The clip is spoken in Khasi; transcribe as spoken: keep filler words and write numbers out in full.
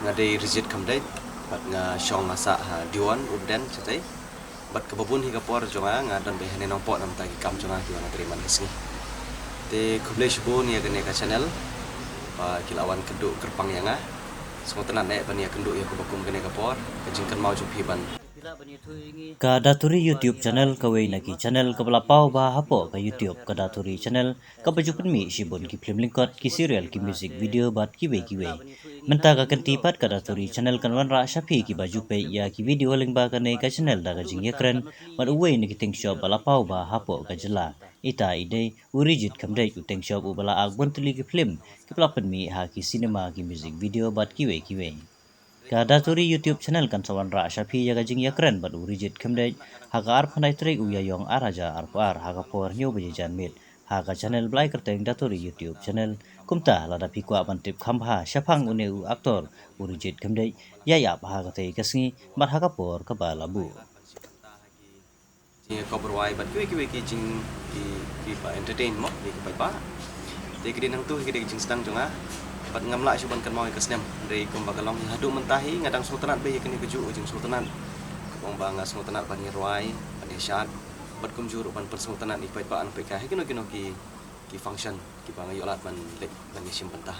Nga dei Rijit Khymdeit, bad nga shong nga sah ha Diwon, Umden, shatei. Bad kaba bun hi ka por jong nga, nga don beit hane Nongpoh namar ki kam jong nga kiba nga trei man ka sngi. Te khublei shibun ïa kane ka channel, ba ki la wan kynduh kyrpang ïa nga. Sngewtynnat eh ban ïa kynduh ïa kaba kum kane ka por, ka jingkynmaw jong phi ban. Ka Dathuri YouTube channel kawei na ki channel kaba la paw bha hapoh ka YouTube, ka Dathuri channel kaba ju pynmih shibun ki phlim lyngkot, ki serial, ki music video bad kiwei kiwei. Mynta ka kynti pat ka Dathuri channel kan wanrah sha phi kiba ju peit ïa ki video lyngba kane ka channel da ka jingïakren bad uwei na ki teng shop ba la paw bha hapoh ka jylla. Ita i dei u Rijit Khymdeit, u teng shop uba la ak bun tylli ki phlim kiba la pynmih ha ki cinema, ki music video bad kiwei kiwei. Ka Dathuri YouTube channel kan sa wanrah sha phi ïa ka jingïakren bad u Rijit Khymdeit ha ka arphew khyndai tarik u Ïaïong ar hajar arphew ar ha ka por hynñiew baje janmiet ha ka channel ba la ai kyrteng Dathuri YouTube channel. Kumta lada phi kwah ban tip kham bha shaphang une u actor u Rijit Khymdeit, ïa ïap ha katei ka sngi bad ha ka por kaba la buh. Jingïakop rwai bad kiwei kiwei ki jing ki, kiba entertain mo, ki, ki paidbah. Te ki dei nangtu hi ki dei ki jingsdang jong nga. Bad ngam lah shuh ban kynmaw ïa ka snem. Hynrei kumba ka long hi haduh mynta hi nga dang sngewtynnat beit ïa kane kajuh ka jingsngewtynnat. Kumba nga sngewtynnat ban ïarwai, ban ïashad. Bad kumjuh ruh ban pynsngewtynnat ïa ki paidbah nongpeitkai ha kino kino ki, ki function kiba nga ïoh lad ban leit ban ïashim bynta.